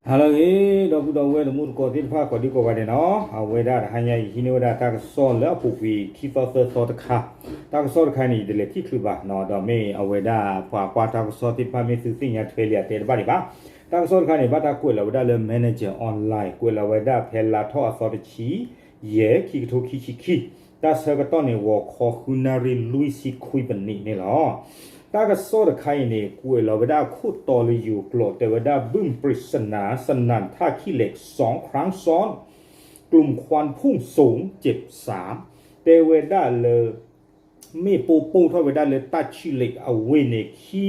ဟါလၢအဂ့ၤ ဒီပုၢ်ဒီဝဲၢ်တံၤသကိးသ့ၣ်တဖၣ် ကိးဒံကိးဂၤဒဲးနီၤ, အဝဲဒၣ်တဟါညါအံၤ ဟံးန့ၢ်ဝဲဒၣ်တၢ်ကစီၣ်လၢအပူၤကွံာ် ခံသီသၢသီတခါ, တၢ်ကစီၣ်တခါအံၤန့ၣ် ယတလဲၤထံၣ်ချုးဘၣ်နီၤ, ဒီးမ့ၢ်အဝဲဒၣ်ပှၤကွၢ်တၢ်ကစီၣ်သ့ၣ်တဖၣ် မ့ၢ်သုသ့ၣ်ညါထွဲလံအတဲတဘၣ်ဒံးဘၣ်. တၢ်ကစီၣ်တခါန့ၣ် ဘၣ်တၢ်ကွဲးလီၤဝဲဒၣ်လၢ Manager Online ကွဲးလီၤဝဲဒၣ်ဖဲလါထီၣ်အသီတဆံယဲၢ် ခံကထိခံဆံခံ, တၢ်ဆၢကတီၢ်န့ၣ် ဂီၤခီဃုနၣ်ရံၣ်လွံၢ်ဆံခွံပနံးန့ၣ်လီၤ. တၢ်ကစီၣ်တခါအံၤန့ၣ် ကွဲးလီၤဝဲဒၣ်ခိၣ်တီလၢယိၤကျိာ် တဲဝဲဒၣ် บึงปริศนาสนั่นท่าขี้เหล็กสองครั้งซ้อน กลุ่มควันพุ่งสูงเจ็บสาม တဲဝဲဒၣ်လၢ မ့ၣ်ပိၢ်ပိၢ်ထီၣ်ဝဲဒၣ်လၢတၢ်ဆံၣ်လ့းအဝ့ၢ်န့ၣ် ခံ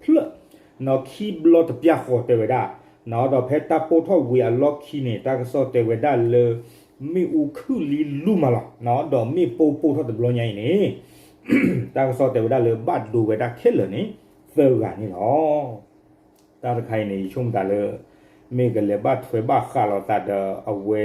ဖျၢၣ် နီၤ ခံဘျီတပျၢ်ဃီတဲဝဲဒၣ်, နီၤ ဒီးဖဲတၢ်ပိၢ်ထီၣ်ဝံၤအလီၢ်ခံန့ၣ် တၢ်ကစီၣ်တဲဝဲဒၣ်လၢ မ့ၣ်အူခုၣ်လံလူၢ်မးလီၤ, နီၤ ဒီးမ့ၣ်ပိၢ်ပိၢ်ထီၣ်တဘျီညါအံၤန့ၣ် တၢ်ကစီၣ်တဲဝဲဒၣ်လၢဘၣ်ဒိဝဲဒၣ်ခဲလၢာ်န့ၣ် သၢဂၤန့ၣ်လီၤ. တၢ်တခါအံၤန့ၣ် ယဆိကမိၣ်သးလၢ မ့ၢ်ကလဲၤဘၣ်ထွဲဘၣ်ဃးလိာ်သးဒီးအဝဲ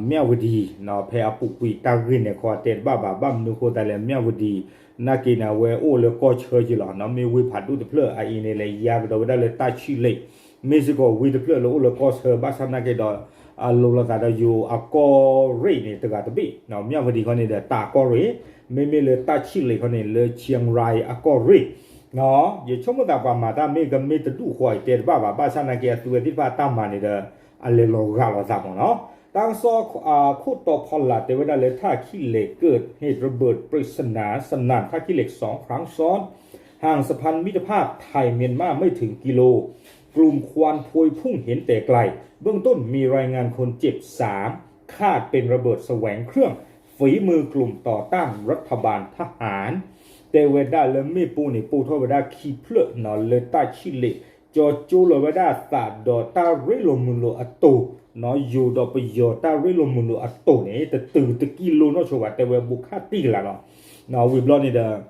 မၠၣ်ဝတံၤ နီၤ ဖဲအပူၤကွံာ်တၢ်ဂ့ၢ်န့ၣ်ခီ အတဲတဘၣ်ဘၣ်, ဘၣ်မနုၤဃိသတးလဲၣ် မၠၣ်ဝတံၤ နာ်က့န့ၣ် အဝဲအိၣ်လၢကီၢ်ဆၢက့လီၤ, နီၤ မ့ၢ်ဝ့ၢ်ဖးဒိၣ်တဖျၢၣ်အအံၤန့ၣ် လဲၤယါကဒီးဝဲဒၣ်လၢတၢ်ဆံၣ်လ့း, မ့ၢ်စ့ၢ်ကီးဝ့ၢ်တဖျၢၣ်လၢအိၣ်လၢကီၢ်ဆၢ ဘၣ်ဆၣ်နာ်က့ဒီး အလိၤလိာ်သးဒီးယိၤအကီၢ်ရ့ၣ်န့ၣ် တဂၤတဘ့ၣ်, မၠၣ်ဝတံၤခီန့ၣ်ဒီးတၢ်ကီၢ်ရ့ၣ်, မ့မ့ၢ်လၢတၢ်ဆံၣ်လ့းခီန့ၣ် လၢ Chiang Rai အကီၢ်ရ့ၣ်, ယဆိကမိၣ်သးပှၤမၤတၢ်မ့ၢ်ကမ့ၢ်တဒူၣ်ဃီအံၤတဲတဘၣ်ဘၣ်, ဘၣ်ဆၣ်နာ်က့အသုဝဲသ့ၣ်တဖၣ်အတၢ်မၤန့ၣ်ဒီး အလဲၤလီၤဂာ်လိာ်သးမးနီၤ. တၢ်ကစီၣ်ခိၣ်တီဖီလာ်တဲဝဲဒၣ်လၢ ท่าขี้เหล็กเกิดเหตุระเบิดปริศนาสนั่นท่าขี้เหล็ก สองครั้งซ้อน ห่างสะพานมิตรภาพไทยเมียนมาไม่ถึงกิโล กลุ่มควันพวยพุ่งเห็นแต่ไกล เบื้องต้นมีรายงานคนเจ็บสาม คาดเป็นระเบิดแสวงเครื่อง ฝีมือกลุ่มต่อต้านรัฐบาลทหาร တဲဝဲဒၣ်လၢမ့ၣ်ပိၢ်န့ၣ် ပိၢ်ထီၣ်ဝဲဒၣ်ခံဖျၢၣ်နီၤ လၢတၢ်ဆံၣ်လ့း ကၠီကၠိလီၤဝဲဒၣ်သးဒီးတၢ်ရ့လိာ်မုာ်လိာ်အတိၤနီၤ, ယိၤဒီးပယီၤတၢ်ရ့လိာ်မုာ်လိာ်အတိၤန့ၣ် တတုၤတကံလိနီၢ်ဆိဘၣ် တဲဝဲဘူးခါတံၢ်ကလာ်လီၤ. ဝံၤဘျီန့ၣ်ဒီး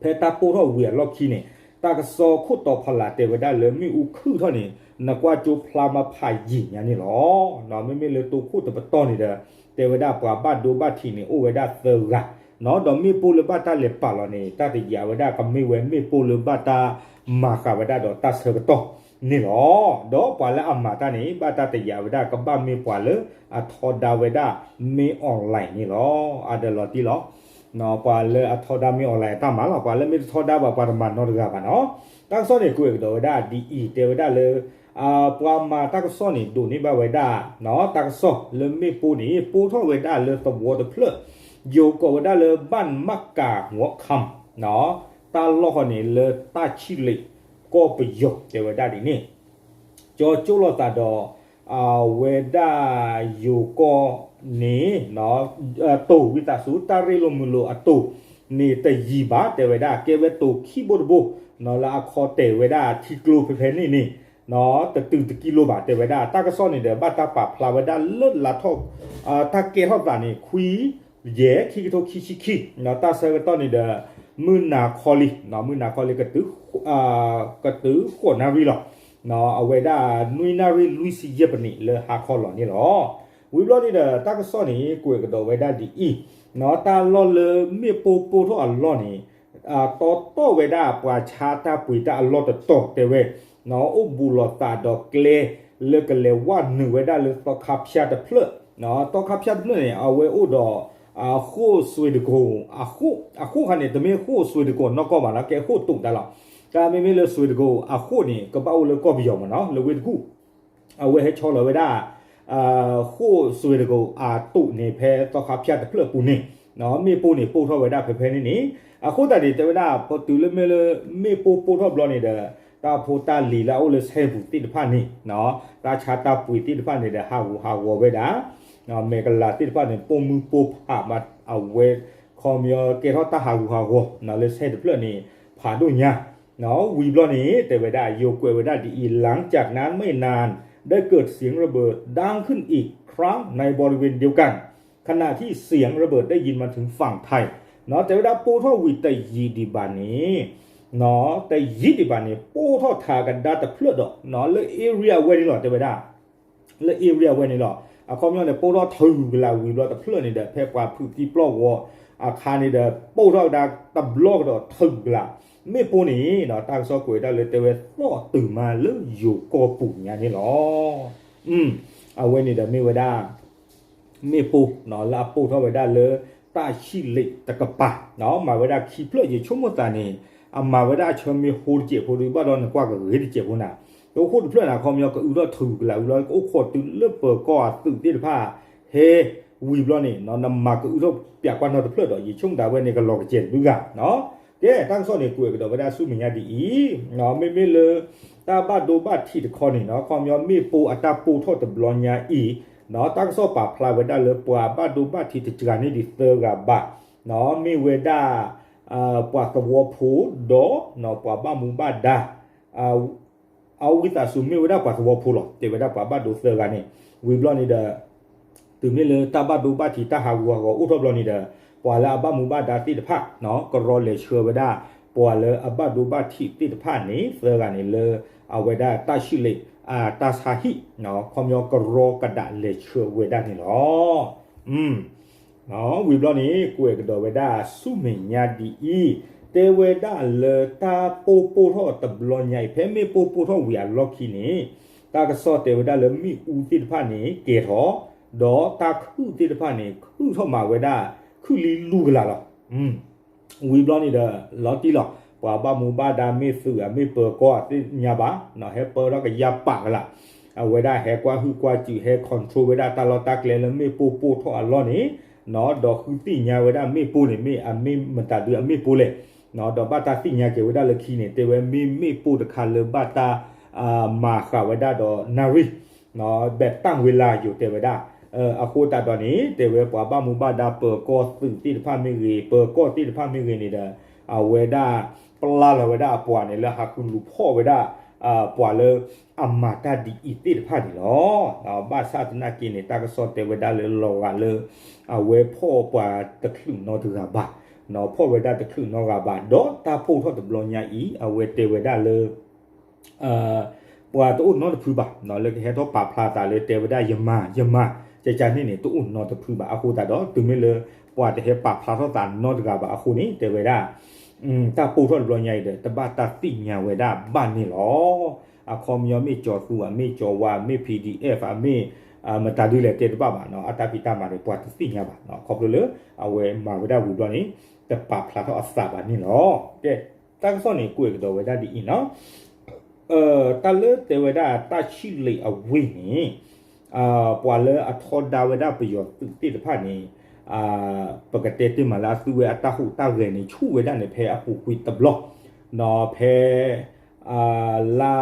ဖဲတၢ်ပိၢ်ထီၣ်ဝံၤအလီၢ်ခံန့ၣ် တၢ်ကစီၣ်ခိၣ်တီဖီလာ်တဲဝဲဒၣ်လၢမ့ၣ်အူခုၣ်ထီၣ်န့ၣ် နကွၢ်ကၠိဖျါမးဖးယံာ်ညါန့ၣ်လီၤ. မ့မ့ၢ်လၢတိခိၣ်တပတီၢ်န့ၣ်ဒီး တဲဝဲဒၣ်ပှၤဘၣ်ဒိဘၣ်ထံးန့ၣ် အိၣ်ဝဲဒၣ်သၢဂၤနီၤ, ဒီးမ့ၣ်ပိၢ်လၢဘၣ်တၢ်လဲၤပာ်လီၤန့ၣ် တၢ်တယာ်ဝဲဒၣ်ကမ့ၢ်ဝဲမ့ၣ်ပိၢ်လၢဘၣ်တၢ်မၤဃာ်ဝဲဒၣ်ဒီးတၢ်ဆၢကတီၢ်န့ၣ်လီၤ. ဒီးပှၤလၢအမၤတၢ်န့ၣ် ဘၣ်တၢ်တယာ်ဝဲဒၣ်ကဘၣ်မ့ၢ်ပှၤလၢအထီဒါဝဲဒၣ်မ့ၢ် online န့ၣ်လီၤ. အါဒၢးလီၤတံၢ်လီၤ. ပှၤလၢအထီဒါမ့ၢ် online အတၢ်မၤလီၤ, ပှၤလၢမ့ၢ်တထီဒါဘၣ် ပှၤတမၤနီတဂၤဘၣ်နီၤ. တၢ်ကစီၣ်န့ၣ် ကွဲးကဒီးဝဲဒၣ်ဒ်အံၤ တဲဝဲဒၣ်လၢ ပှၤမၤတၢ်ကစီၣ်န့ၣ် ဒိးန့ၢ်ဘၣ်ဝဲဒၣ် တၢ်ကစီၣ်လၢမ့ၣ်ပိၢ်န့ၣ် ပိၢ်ထီၣ်ဝဲဒၣ်လၢသဝီတဖျၢၣ် ယိၤကိးဝဲဒၣ်လၢ ဘၣ်မးကၤ ဝီခမ် တၢ်လီၢ်ဃီန့ၣ် လၢတၢ်ဆံၣ်လ့းကီၢ်ပယီၤ တဲဝဲဒၣ်ဒ်န့ၣ် ကၠီကၠိလိာ်သးဒီး အဝဲဒၣ်ယိၤကီၢ်န့ၣ် တိၤဝံသးစူၤ တၢ်ရ့လိာ်မုာ်လိာ်အတိၤန့ၣ် တယံာ်ဘၣ် တဲဝဲဒၣ် ကဲဝဲတိၤခံဘိတဘိ လၢအခီတဲာ်ဝဲဒၣ်ထံကျိဖဲဖဲန့ၣ်န့ၣ် တတုၤတကံလိဘၣ် တဲဝဲဒၣ် တၢ်ကစီၣ်န့ၣ်ဒီး ဘၣ်တၢ်ပာ်ဖျါဝဲဒၣ်လၢလါထီၣ် တၢ်ကဲထီၣ်သးန့ၣ် ခွံယဲၢ် ခံကထိခံဆံခံ တၢ်ဆၢကတီၢ်န့ၣ်ဒီး မုၢ်နၤခီလံ မုၢ်နၤခီလံ ကတုၤဃိးနၣ်ရံၣ်လီၤ. အဝဲဒၣ်နွံနၣ်ရံၣ်လွံၢ်ဆံယဲၢ်ပနံးလၢဟါခီလီၤန့ၣ်လီၤ. ဝံၤဘျီန့ၣ်ဒီး တၢ်ကစီၣ်န့ၣ် ကွဲးကဒီးဝဲဒၣ်ဒ်အံၤ, တၢ်လီၢ်လၢမ့ၣ်ပိၢ်ပိၢ်ထီၣ်အလီၢ်န့ၣ် တီတီၢ်ဝဲဒၣ်ပှၤဆါတၢ်ပှ့ၤတၢ်အလီၢ်တတီၤတဲဝဲ အိၣ်ဘူးလိာ်သးဒီးကျဲ လၢကလဲၤဝဲနုာ်ဝဲဒၣ်လၢသီခါဖၠၣ်တဖျၢၣ်, သီခါဖၠၣ်တဖျၢၣ်န့ၣ် အဝဲအိၣ်ဒီး ဃိၣ်စွ့ၤတကိၤ အဃိၣ်ခါန့ၣ် တမ့ၢ်ဃိၣ်စွ့ၤတကိၤနီၢ်ကီၢ်ဘၣ်နီၤ ကဲဃိၣ်တိာ်တၢ်လီၤ. တၢ်မ့မ့ၢ်လၢစွ့ၤတကိၤအဃိၣ်န့ၣ် ကဘၣ်အိၣ်လၢကီၢ်ပယီၤမးနီၤ လၢဝ့ၢ်တကူၣ် အဝဲဟဲဆီလီၤဝဲဒၣ် ဃိၣ်စွ့ၤတကိၤအတိာ်န့ၣ် ဖဲသီခါဖၠၣ်တဖျၢၣ်အပူၤန့ၣ် မ့ၣ်ပိၢ်န့ၣ် ပိၢ်ထီၣ်ဝဲဒၣ်ဖဲဖဲန့ၣ်န့ၣ် အဃိသတးန့ၣ် တဲဝဲဒၣ် ပတုၤလၢမ့ၢ်လၢ မ့ၣ်ပိၢ်ပိၢ်ထီၣ်ဘျီန့ၣ်ဒီး တၢ်ဖိတၢ်လံၤလၢအအိၣ်လၢဆဲပူၤသ့ၣ်တဖၣ်န့ၣ် တၢ်ဆါတၢ်ပှ့ၤသ့ၣ်တဖၣ်န့ၣ်ဒီး ဟးဂူာ်ဟးဂီၤဝဲဒၣ် မဲာ်ကလၤသ့ၣ်တဖၣ်န့ၣ် ပိာ်မုၣ်ပိာ်ဖးမး အဝဲ ခီပညီကဲထီၣ်တၢ်ဟးဂူာ်ဟးဂီၤ လၢဆဲတဖျၢၣ်န့ၣ် ဖးဒိၣ်ညါ ဝံၤဘျီန့ၣ် တဲဝဲဒၣ် ယိၤကွဲးဝဲဒၣ်ဒ်အံၤ หลังจากนั้นไม่นาน ได้เกิดเสียงระเบิดดังขึ้นอีกครั้งในบริเวณเดียวกัน ขณะที่เสียงระเบิดได้ยินมาถึงฝั่งไทย တဲဝဲဒၣ် ပိၢ်ထီၣ်ဝံၤတယံာ်ဒံးဘၣ်န့ၣ် တယံာ်ဒံးဘၣ်န့ၣ် ပိၢ်ထီၣ်ထးကဒါတဖျၢၣ်ဒီး လၢ area ဝဲန့ၣ်လီၤ တဲဝဲဒၣ် လၢ area ဝဲန့ၣ်လီၤ. အခီပညီန့ၣ် ပိၢ်ထီၣ်ထုးကလးဝံၤဘျီတဖျၢၣ်န့ၣ်ဒီး ဖဲပှၤဖုးသံပျီၢ်ဂီၤအခါန့ၣ်ဒီး ပိၢ်ထီၣ်ကဒါတဘျီကဒီးထုးကလး မ့ၣ်ပိၢ်န့ၣ်ဒီး တၢ်ကစီၣ်ကွဲးဝဲဒၣ်လၢတဲဝဲသီၣ်တုၤမးလၢယိၤကီၢ်ပူၤညါန့ၣ်လီၤ. အဝဲန့ၣ်ဒီးမ့ၢ်ဝဲဒၣ် မ့ၣ်ပိၢ်လၢအပိၢ်ထီၣ်ဝဲဒၣ်လၢ တၢ်ဆံၣ်လ့းတကပၤ မၤဝဲဒၣ်ခံဖျၢၣ် ယဆိကမိၣ်သးန့ၣ် အမၤဝဲဒၣ်အဆၢမ့ၢ်ဟိတစဲးဖိဒီး ဘၣ်ဒီးနကွၢ်ကဂ့ၤတစဲးဖိနၤ, တအိၣ်ဃိတဖျၢၣ်နၤ ခီပညီကအုထီၣ်ထူကလးဝံၤလီၤ ကအိၣ်ခိးတုၤလၢပၢၤကီၢ်အသုးသ့ၣ်တဖၣ် ဟဲဝံၤဘျီန့ၣ် နမၤကအုထီၣ်ပၠးကွၢ်နီတဖျၢၣ်ဒီး ယဆိကမိၣ်သးဝဲန့ၣ် ကလီၤကစဲးတဘျုးဂၤ ကဲ တၢ်ကစီၣ်န့ၣ် ကွဲးကဒီးဝဲဒၣ်ဆူမဲာ်ညါဒ်အံၤ, မ့မ့ၢ်လၢ တၢ်ဘၣ်ဒိဘၣ်ထံးတခီန့ၣ် ခီပညီမ့ၣ်ပိၢ်အတၢ်ပိၢ်ထီၣ်တဘျီညါအံၤ တၢ်ကစီၣ်ပာ်ဖျါဝဲဒၣ်လၢပှၤဘၣ်ဒိဘၣ်ထံးတစှၤန့ၢ်ဒံးသၢဂၤဘၣ်, မ့ၢ်ဝဲဒၣ် ပှၤသဝီဖိဒီး ပှၤဘၣ်မူဘၣ်ဒါ အဝံသးစူၤမ့ၢ်ဝဲဒၣ်ပှၤသဝီဖိလီၤ တဲဝဲဒၣ်ပှၤဘၣ်ဒိသၢဂၤန့ၣ်, ဝံၤဘျီန့ၣ်ဒီး တုၤမ့ၢ်လၢတၢ်ဘၣ်ဒိဘၣ်ထံးတၢ်ဟးဂူာ်ဟးဂီၤအိၣ်ထီၣ်ဘျီန့ၣ်ဒီး ပှၤလၢအဘၣ်မူဘၣ်ဒါသ့ၣ်တဖၣ် ကရီလဲၤဆှၢဝဲဒၣ် ပှၤလၢအဘၣ်ဒိဘၣ်ထံးသ့ၣ်တဖၣ်န့ၣ် သၢဂၤန့ၣ်လၢ အဝဲဒၣ်တၢ်ဆံၣ်လ့း တၢ်ဆါဟံၣ် ခီပညီကရီကဒးလဲၤဆှၢဝဲဒၣ်န့ၣ်လီၤ. ဝံၤဘျီန့ၣ် ကွဲးကဒီးဝဲဒၣ်ဆူမဲာ်ညါဒ်အံၤ, တဲဝဲဒၣ်လၢတၢ်ပိၢ်ပိၢ်ထီၣ်တဘျီညါအံၤ ဖဲမ့ၣ်ပိၢ်ပိၢ်ထီၣ်ဝံၤအလီၢ်ခံန့ၣ် တၢ်ကစီၣ်တဲဝဲဒၣ်လၢမ့ၣ်အူသ့ၣ်တဖၣ်န့ၣ် ကဲၤထီၣ်, ဒီးတၢ်ခုၣ်သ့ၣ်တဖၣ်န့ၣ် ခုၣ်ထီၣ်မးဝဲဒၣ် ခုၣ်လံလူၢ်ကလာ်လီၤ. ဝံၤဘျီန့ၣ်ဒီး လီၤတံၢ်လီၤ ပှၤဘၣ်မူဘၣ်ဒါမ့ၢ်သုး အမ့ၢ်ပၢၤကီၢ်သ့ၣ်ညါဘၣ် ဟဲပၢထီၣ်ကယၤပာ်ကလာ်, အဝဲဒၣ်ဟဲကွၢ်ဟုၣ်ကွၢ်စူး ဟဲ control ဝဲဒၣ်တၢ်လီၢ်တၢ်ကျဲလၢမ့ၣ်ပိၢ်ပိၢ်ထီၣ်အလီၢ်န့ၣ် ဒီးဃုသ့ၣ်ညါဝဲဒၣ်မ့ၣ်ပိၢ်န့ၣ် မ့ၢ်အမ့ၢ်မတၤဒုအမ့ၣ်ပိၢ်လဲၣ်, ဒီးဘၣ်တၢ်သ့ၣ်ညါက့ၤဝဲဒၣ်လၢခံန့ၣ် တဲဝဲမ့ၢ်မ့ၣ်ပိၢ်တခါလၢဘၣ်တၢ် မၤဃာ်ဝဲဒၣ်ဒီးနၣ်ရံၣ် ဘဲးတၢ်ဝဲလၢယိၤတဲဝဲဒၣ်, အဃိသတးဒီးန့ၣ် တဲဝဲပှၤဘၣ်မူဘၣ်ဒါပၢၤကီၢ်သုးသ့ၣ်တဖၣ်မ့ၢ်ဂ့ၤ ပၢၤကီၢ်သ့ၣ်တဖၣ်မ့ၢ်ဂ့ၤန့ၣ်ဒီး အဝဲဒၣ် ပျၢ်လီၤဝဲဒၣ်အပှၤန့ၣ်လၢဟးဃုလူၤဖီၣ်ဝဲဒၣ် ပှၤလၢ အမၤတၢ်ဒ်အံၤသ့ၣ်တဖၣ်န့ၣ်လီၤ. ဘၣ်ဆၣ်သနာ်က့န့ၣ် တၢ်ကစီၣ်တဲဝဲဒၣ်လၢလီၤဂာ်လၢ အဝဲဖီၣ်ပှၤတချုးနီတဂၤဘၣ်, ဖီၣ်ဝဲဒၣ်တချုးနီဂၤဘၣ် ဒီးတၢ်ပိၢ်ထီၣ်တဘျီညါအံၤ အဝဲတဲဝဲဒၣ်လၢ ပှၤတအိၣ်နီတဖုဘၣ် လၢကဟဲထီၣ်ပာ်ဖျါသးလၢတဲဝဲဒၣ်ယမၤ ယမၤ ကကန့ၣ်န့ၣ် တအိၣ်နီတဖုဘၣ် အဃိသတးဒီး တုၤမ့ၢ်လၢ ပှၤတဟဲပာ်ဖျါထီၣ်သးနီတဂၤဘၣ်အဃိန့ၣ် တဲဝဲဒၣ် တၢ်ပိၢ်ထီၣ်တဘျီညါအံၤဒီး တဘၣ်တၢ်သ့ၣ်ညါဝဲဒၣ်ဘၣ်န့ၣ်လီၤ. အခီပညီမ့ၢ်ကၠီၤသူ အမ့ၢ်ကၠီၤဝါ အမ့ၢ် ပီၣ်ဒံၣ်အဲၣ် အမ့ၢ် မတၤဒုလဲၣ်တဲတဘၣ်ဘၣ် အတၢ်ဖံးတၢ်မၤန့ၣ် ပှၤတသ့ၣ်ညါဘၣ် ခီဖျိလၢ အဝဲမၤဝဲဒၣ်ဝံၤဘျီန့ၣ် တပာ်ဖျါထီၣ်အသးဘၣ်န့ၣ်လီၤ. ကဲ တၢ်ကစီၣ်န့ၣ် ကွဲးကဒီးဝဲဒၣ်ဒ်အံၤနီၤ တၢ်လၢတဲဝဲဒၣ်တၢ်ဆံၣ်လ့းအဝ့ၢ်န့ၣ် ပှၤလၢအထီဒါဝဲဒၣ်ပယီၤသုးသ့ၣ်တဖၣ်န့ၣ် ပကတဲတ့ၢ်မးလၢအသုဝဲအတၢ်ဟူးတၢ်ဂဲၤန့ၣ် ဆူၣ်ဝဲဒၣ်န့ၣ် ဖဲအပူၤကွံာ်တဘျီ ဖဲ လါ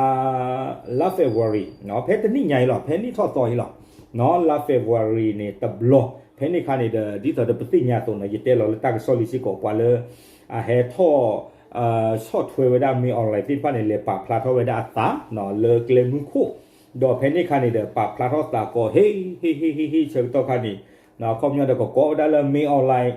လါ February ဖဲတနံၣ်ညါအံၤလီၤ ဖဲနံၣ်ထီၣ်သီအံၤလီၤ လါ February န့ၣ်တဘျီ ဖဲန့ၣ်ခါန့ၣ်ဒီး ဒ်သိးဒီးပသ့ၣ်ညါအသိးနီၤ ယတဲလီၤလၢတၢ်ကစီၣ်လံစ့ၢ်ကီး ပှၤလၢ အဟဲထီၣ် ဆီၣ်ထွဲဝဲဒၣ် မင်းအောင်လှိုင် သ့ၣ်တဖၣ်န့ၣ် လဲၤပာ်ဖျါထီၣ်ဝဲဒၣ်အသး လၢကျဲမုၢ်ခိၣ် ဒီးဖဲန့ၣ်ခါန့ၣ်ဒီး ပာ်ဖျါထီၣ်သးကီး ဟ့ ဟ့ ဟ့ ဟ့ ဟ့ ဆၢကတီၢ်ခါန့ၣ် အခီပညီဒီးကကိးဝဲဒၣ်လၢ မင်းအောင်လှိုင်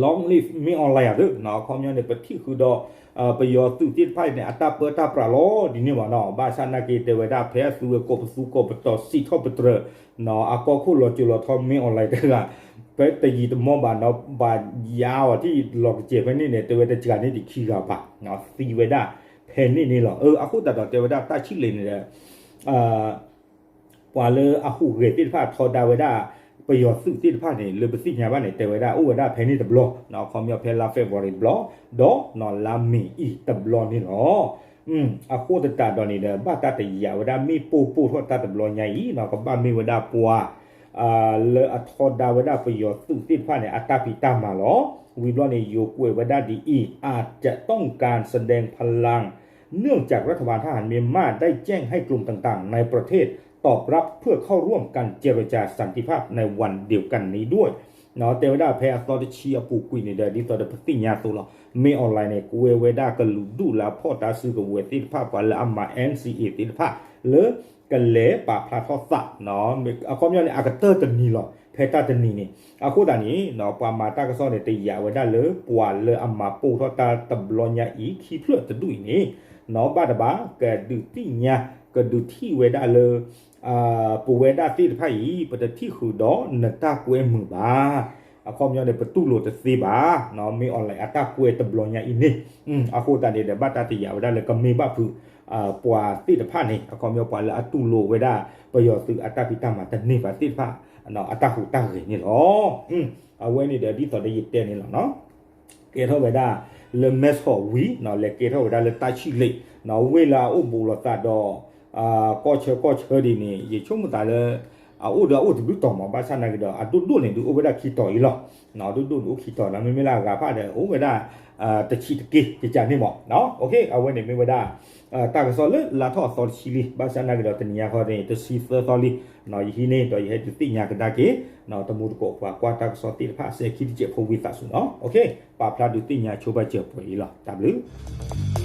long live မင်းအောင်လှိုင် ဧါ အခီပညီန့ၣ် ပထံၣ်ဃုာ်ဒီး ပယီၤသုးသ့ၣ်တဖၣ်န့ၣ် အတၢ်ပၢတၢ်ပြးလီၤဒ်န့ၣ်ဘၣ်နီၤ ဘၣ်ဆၣ်နာ်က့တဲဝဲဒၣ် ဖဲအသုဝဲကိးပသူကိးပတီၤစံးထီၣ်ပတြၢၤ အကီၢ်ခိၣ်လီၤစိၤလီၤထီ မင်းအောင်လှိုင် တဂၤ ဖဲတယံာ်တမီၢ်ဘၣ်နီၤ ဘၣ်ယါအီၤထံၣ်လီၤကစဲၤဖဲန့ၣ်န့ၣ် တဲဝဲတစှၤန့ၢ်ဒံးခံဂၤဘၣ် သံဝဲဒၣ် ဖဲန့ၣ်န့ၣ်လီၤ အဃိသတးဒီးတဲဝဲဒၣ်တၢ်ဆံၣ်လ့းန့ၣ်ဒီး ပှၤလၢအဟူးဂဲၤသ့ၣ်တဖၣ်ထီဒါဝဲဒၣ် ပယီၤသုးသ့ၣ်တဖၣ်န့ၣ် လၢပသ့ၣ်ညါဘၣ်န့ၣ် တဲဝဲဒၣ်အိၣ်ဝဲဒၣ်ဖဲန့ၣ်တဘျီ အခီပညီဖဲလါ February တဘျီ ဒီးနီၤလါမ့ၤအံၤတဘျီန့ၣ်လီၤ. အဃိသတးဒီးန့ၣ်ဒီး ဘၣ်တၢ်တယာ်ဝဲဒၣ်မ့ၣ်ပိၢ်ပိၢ်ထီၣ်တၢ်တဘျီညါအံၤ ကဘၣ်မ့ၢ်ဝဲဒၣ်ပှၤ လၢအထီဒါဝဲဒၣ်ပယီၤသုးသ့ၣ်တဖၣ်န့ၣ် အတၢ်ဖံးတၢ်မၤလီၤ. ဝံၤဘျီန့ၣ် ယိၤကွဲးဝဲဒၣ်ဒ်အံၤ อาจจะต้องการแสดงพลัง เนื่องจากรัฐบาลทหารเมียนมาได้แจ้งให้กลุ่มต่างๆ ในประเทศตอบรับเพื่อเข้าร่วมการเจรจาสันติภาพในวันเดียวกันนี้ด้วย တဲဝဲဒၣ်ဖဲအသီတဆံအပူၤကွံာ်န့ၣ်ဒီး ဒ်သိးဒီးပသ့ၣ်ညါအသိးလီၤ မင်းအောင်လှိုင် န့ၣ် ကွဲဝဲဒၣ်ကလုာ်ဒူၣ်လၢအဖီၣ်တၢ်စုကဝဲၤသ့ၣ်တဖၣ် ပှၤလၢအမၤ NCA သ့ၣ်တဖၣ် လၢကလဲၤပာ်ဖျါထီၣ်သး အခီပညီန့ၣ် အကတၢၢ်တနံၤလီၤ ဖဲတၢ်တနံၤန့ၣ် အဃိသတးန့ၣ် ပှၤမၤတၢ်ကစီၣ်န့ၣ် တယာ်ဝဲဒၣ်လၢ ပှၤလၢအမၤပိၢ်ထီၣ်တၢ်တဘျီညါအံၤ ခံဖျၢၣ်တဒူၣ်အံၤန့ၣ် နီၢ်ဘၣ်တဘၣ် ကဒုးသ့ၣ်ညါ ကဒုးထံၣ်ဝဲဒၣ်လၢ ပဝဲဒၣ်သ့ၣ်တဖၣ်အံၤ ပတထံၣ်ဃုာ်ဒီးနတၢ်ကွဲမုာ်ဘၣ် အခီပညီန့ၣ် ပတူၢ်လိာ်တသ့ဘၣ်, မ့ၢ် online အတၢ်ကွဲးတဘျီညါအံၤန့ၣ်, အဃိသတးန့ၣ်ဒီး ဘၣ်တၢ်တယာ်ဝဲဒၣ်လၢကမ့ၢ်ဘၣ်ဖုး ပှၤသ့ၣ်တဖၣ်န့ၣ် အခီပညီပှၤလၢအတူၢ်လိာ်ဝဲဒၣ် ပယီၤသုးအတၢ်ဖံးတၢ်မၤတန့ၢ်ဘၣ်သ့ၣ်တဖၣ် အတၢ်ဟူးတၢ်ဂဲၤန့ၣ်လီၤ. အဝဲန့ၣ်ဒီး ဒ်သိးဒီးယတဲန့ၣ်လီၤနီၤ ကဲထီၣ်ဝဲဒၣ်လၢ မဲဆီးဝံၤ လဲၤကဲထီၣ်ဝဲဒၣ်လၢတၢ်ဆံၣ်လ့း ဝ့ၢ်လၢအအိၣ်ဘူးလိာ်သးဒီး ကီၢ်ဆၢကီၢ်ဆၢဒ်န့ၣ် ယဆိကမိၣ်သးလၢ အအိၣ်ဒီးအအိၣ်တဘျုးတီၤမး ဘၣ်ဆၣ်နာ်က့ဒီး အဒိၣ်ဒိၣ်န့ၣ် ဒုးအိၣ်ဝဲဒၣ်ခံတီၤအံၤလီၤ. ဒိၣ်ဒိၣ်ဒုးအိၣ်ခံတီၤနီၤ မ့မ့ၢ်လၢအဂၤဖၣ်ဒီး အိၣ်ဝဲဒၣ် တဆံးတက့ၢ် ကကန့ၣ်မး. အဝဲန့ၣ်မ့ၢ်ဝဲဒၣ် တၢ်ကစီၣ်လၢလါထီၣ်အသီတဆံလံ ဘၣ်ဆၣ်နာ်က့ဒီး တနံၤညါခီန့ၣ် တဆံသၢသီလံ ယဟံးန့ၢ်ဒီးယဟဲဒုးသ့ၣ်ညါကဒါက့ၤ တမူတကိးပှၤကွၢ်တၢ်ကစီၣ်သ့ၣ်တဖၣ် စဲၤခံတစဲးဖိဝံသးစူၤနီၤ. ပာ်ဖျါဒုးသ့ၣ်ညါဆိဘၣ်စၢၤပှဲၤအံၤလီၤ. တၢ်ဘျုး